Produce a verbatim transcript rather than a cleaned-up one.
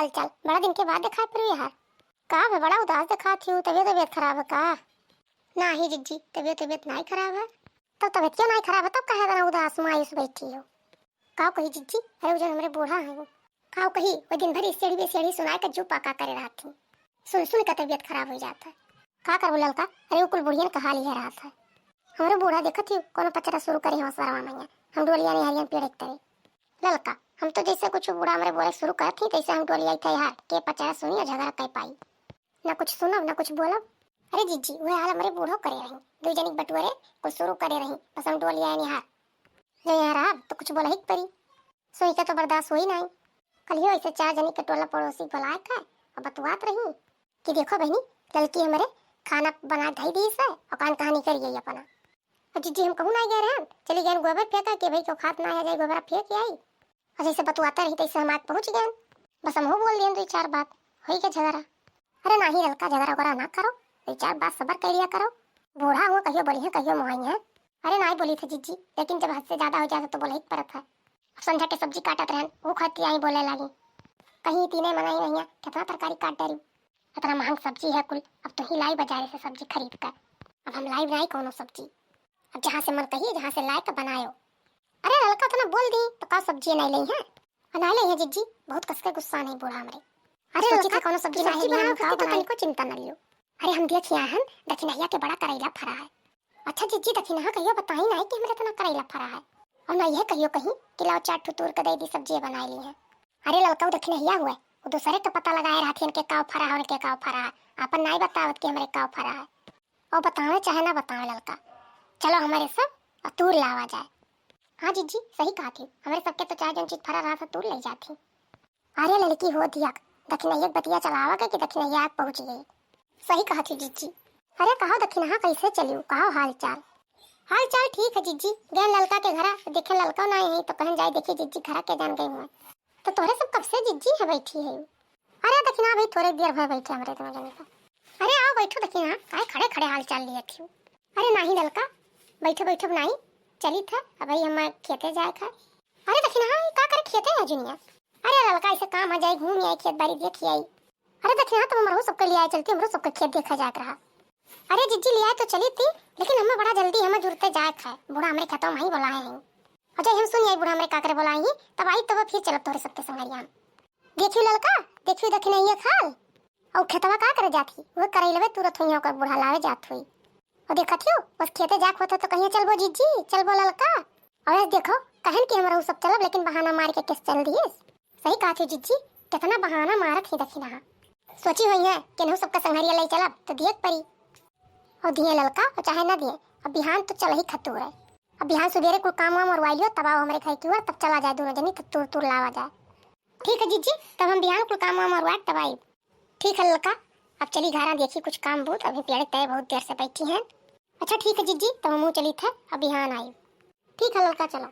हाल चाल? बड़ा दिन के बाद देखाई पड़ी यार। का भे, बड़ा उदास देखात हिउ, तबियत, तबियत खराब है का? नाही जिज्जी, तबियत, तबियत नाही खराब है। तब तबियत क्यों नाही खराब है, तब काहे इतना उदास मायूस बैठी हो? काव कही जिज्जी, अरे उ जौन हमरे बूढ़ा हैं वो। काव कही, वो दिन भर ई सेड़ी बेसेड़ी सुनाए के जू पाका करे रहत ही। सुन सुन के तबियत खराब हो जात है। का करबो ललका, अरे उ कुल बुढ़ियन का हाल इहे रहत है। हमरे बूढ़ा देखत ही, कोनो पचरा शुरू करे हो सरवा मैया, हम डोलिया निहरियन पेड़े के तरे। ललका, हम तो जैसे कुछ बूढ़ा हमरे बोले शुरू करत ही, तैसे हम डोलिया थे यार, के पचरा सुनियो झगड़ा कर पाई। ना कुछ सुनब, ना कुछ बोलब। अरे जिज्जी, वह हाल हमरे बूढ़ो करे रही, दू जनी के बटुअरे कुछ शुरू करे रही, बस हम डोलिया निहार। जो यहाँ रहब तो कुछ बोलही के परी। सोई के तो बर्दाश्त होई नाही। कलियो ऐसे चार जनी के टोला पड़ोसी बुलाए के और बतुआत रही कि देखो बहनी, ललकी हमरे खाना बना के धई दीस है और कान कहानी करी गई अपना। और जिज्जी हम कहूँ नाही गए रहन, चली गए गोबर फेंका के भाई क्यों खात ना है, जाए गोबर फेंक आई। और जैसे बतुआते रही तैसे हम आके पहुँच गए। बस हम हो बोल दिए दो चार बात, होई के झगड़ा। अरे नाही ललका, झगड़ा वगड़ा ना करो, दो चार बात सबर कर लिया करो। बूढ़ा हुआ कहियो बोली है, कहियो मोहाई है। अरे नाही बोली थे जिज्जी, लेकिन जब हद से ज्यादा हो जाए तो बोले ही पड़त है। अब संझा के सब्जी काटत रहन, वो खाती आई बोले लागी, कहीं तीने मनाई नहीं है, कितना तरकारी काट डारी। इतना महंग सब्जी है कुल, अब तू ही लाई बाजारे से सब्जी खरीद कर। अब हम लाई बनाई कोनो सब्जी। अब जहाँ से मन कहिए, जहाँ से लाए के बनायो। अरे ललका, इतना बोल दी तो का सब्जी नहीं ली है? और नहीं ली है जिज्जी, बहुत कस के गुस्सा नहीं बूढ़ा हमरे। अरे सोची ललका, थी कोनो सब्जी तू नहीं सब्जी ली है, बनावे हम का खातिर तो बनाई? तनिको चिंता न लियो। अरे हम देखिया हन, दखिनहिया के बड़ा करैला फरा है। अच्छा जिज्जी, दखिनहा कहियो बताई नाही कि हमरे इतना करैला फरा है। और ना यह कहियो कहीं कि लाओ चार ठो तूर के दे दी, सब्जी बनाई ली है। अरे ललका, उ दखिनहिया हुए, वो दूसरे के पता लगाए रहथिन के काव फरा है और के काव फरा है, आपन नाही बतावत कि हमरे काव फरा है। और बतावे चाहे ना बतावे ललका, चलो हमारे सब और तूर लावा जाए। हाँ जिज्जी, सही कहा थी, हमरे सबके तो चाहे जौन चीज फरा रहा था तूर ले जाती। अरे लड़की हो धिया, दखिनहिया के बतिया चलावा के कि दखिनहिया आके पहुँच गई। सही कहा थी जिज्जी। अरे कहो दखिनहा, कैसे चलियो, कहो हाल चाल? हाल चाल ठीक है जिज्जी, गए ललका के घरा, देखे ललका ना यही तो कहन जाए देखी जिज्जी घरा के जान गई हुए। तो तोहरे सब कब से जिज्जी है बैठी है? अरे दखिनहा भाई थोड़े देर भर बैठे हमरे दोनों जने का। अरे आओ बैठो दखिनहा, काहे खड़े खड़े हाल चाल लिए थी? अरे नाही ललका, बैठो बैठो नाही, चली था अब भाई हम खेते जाए था। अरे दखिनहा, ई का करे खेते है जुनिया? अरे ललका, ऐसे काम आ जाए, घूम आई, खेत बाड़ी देख आई। अरे दखिनहा, तुम हमरो सबके लिए आए चलती, हमरो सबके खेत देखा जात रहा। अरे जिज्जी, ले आए तो चली थी, लेकिन हमें बड़ा जल्दी, हमें जुरते जाए खाए, बूढ़ा हमरे खेतों में ही बुलाए हैं। और जब हम सुन आई बूढ़ा हमरे का करे बुलाए हैं, तब आई तब फिर चलब तोहरे सबके संगरिया हम। देखियो ललका, देखियो दखिनहिया खाल, और खेतवा का करे जात ही, वो करैलवे तुरत हुई, ओकर बूढ़ा लावे जात हुई। और देखत हियो, बस खेते जाक होत है तो कहिए, "चलबो जिज्जी, चलबो ललका।" और आज देखो, कहन कि हमरा उ सब चलब, लेकिन बहाना मार के किस चल दिए। सही कहा थी जिज्जी, कितना बहाना मारत ही दखिनहा। सोची हुई है कि नहु सबका संघरिया ले चलब तो दिए के परी। और दिए ललका और चाहे ना दिए, अब बिहान तो चल ही खतूर है। अब बिहान सुबेरे कुल काम वाम और वाइलियो, तब आओ हमरे घर की ओर, तब चला जाए दोनों जनी, तब तूर तूर लावा जाए। ठीक है जिज्जी, तब हम बिहान कुल काम वाम और वाट तब आई। ठीक है ललका, अब चली घरा, देखी कुछ काम बूत, अभी पेड़ तय बहुत देर से बैठी हैं। अच्छा ठीक है जिज्जी, तब हमहू चली थे, अब बिहान आई। ठीक है ललका, चलो।